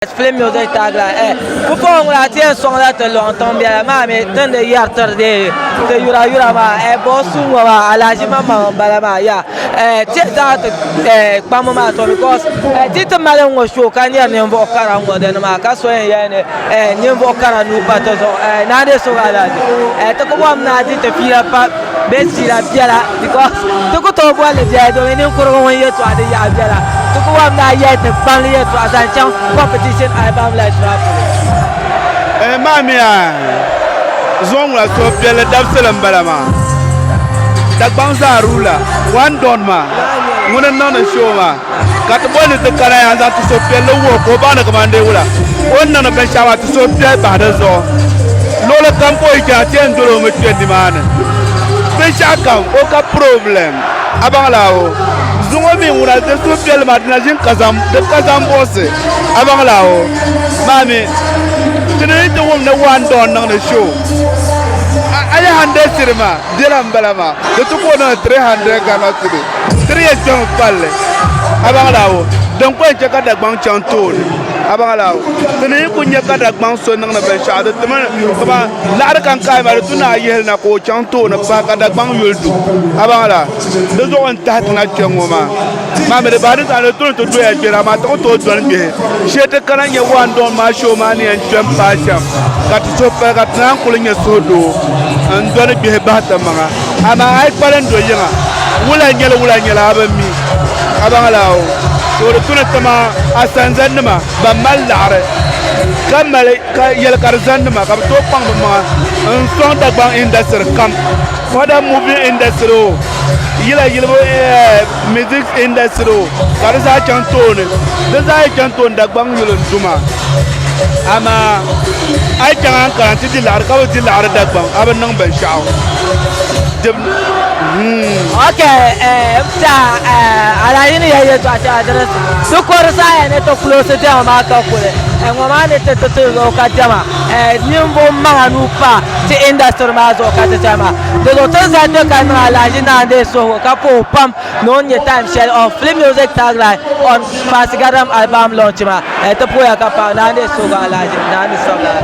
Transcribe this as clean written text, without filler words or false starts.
Film music tagline eh Pumpɔŋɔ ŋuna ti yɛn sɔŋla ti lɔŋ tiŋ biɛla maa mi ti ni yɛri tiri dee ti yura yura maa eh bɔsu ŋɔ maa alahaji maŋmaŋ n bala maa ya eh ti yɛn zaŋ ti eh kpambu maa to because eh ti ti mali ŋɔ show ka nyɛri ninvuɣu kara ŋɔ dini maa ka so yɛn yɛli ni eh ninvuɣu kara nuu pa ti zuɣu eh naa dee so alahaji eh ti ku bɔhim ni a di ti fiila pa bee fiila biɛla because ti ku tooi bolli biɛla domin ninkurigu ŋun yɛltɔɣa di yaɣa biɛla ti ku bɔhim ni a yɛli ti kpaŋli yɛltɔɣa zaŋ chaŋ competition album launch maa polo. Eh, maa mi a zuŋɔ ŋuna suhupiɛlli dabisili m-bala maa. Dagbaŋ zaa ruula, one don maa ŋuni n-niŋdi show maa ka ti boli ni ti kana ya n-zaŋ ti suhupiɛlli wuhi ka o baŋ ni kamani dee wula o ni niŋdi binshɛɣu maa ti suhupiɛlli bahi di zuɣu. Luɣili kam ka o yi chana ti yɛn doli o mi kpe nimaani. Binshɛɣu kam o ka problem a baŋ la o zuŋɔ mi ŋuna di suhupiɛlli maa di na ʒini ka zaŋ di ka zaŋ buɣisi a baŋ la o maa mi ti ni ti wum ni one don niŋdi show a yi hundred cedi maa biɛla n bala maa di ti ka o niŋdi 300 Ghana cedi ti di yɛn kpɛmi palli a baŋ la o din kɔŋ chɛ ka Dagbaŋ chaŋ tooni a baŋ la o ti ni yi ku nya ka Dagbaŋ so niŋdi binshɛɣu di timi kaman laɣiri ka n kaai maa di tu ni a yihili na ka o chaŋ tooni pahi ka Dagbaŋ yuli du a baŋ la di zuɣu n tahi ti na kpe ŋɔ maa maa mi di bahi di zaa ni tuni ti doya gbera amaa ti ku tooi doli bihi shee ti kana nyɛ one don maa show maa ni yɛn kpe m paai shɛm ka ti suhu pali ka ti naan kuli nyɛ suhudoo n doni bihi bahi ti maŋa amaa a yi kpalim do yiŋa wula n nyɛli wula n nyɛli a bi mi a baŋ la o to di tuni ti maa asanza nima ban mali laɣiri ka mali ka yɛli ka di zani nima ka bi tooi kpaŋ bi maŋa n sɔŋ Dagbaŋ industry kam whether movie industry o yila yilibu music industry o ka di zaa chaŋ tooni di zaa yi chaŋ tooni Dagbaŋ yuli n du maa amaa a yi chaŋ Ankara nti di laɣiri ka bi di laɣiri Dagbaŋ a bi niŋ binshɛɣu Ok n tiɛha Alhaji ni yɛli yɛltɔɣa shɛŋa di di kɔri saha ni ti kuloosi diɛma maa ka kuli ŋɔ maa ni ti ti ti zuɣu ka diɛma ninvuɣu maŋa nuu pa ti industry maa zuɣu ka ti chani maa di zuɣu ti ni zali kpe ka niŋ Alhaji Naandee suhigu ka pa o pam ni o ni nyɛ time shɛli on Film Music Tagline on Fasigadam album launch maa ti pooya ka paai Naandee suhigu Alhaji Naani Sabila.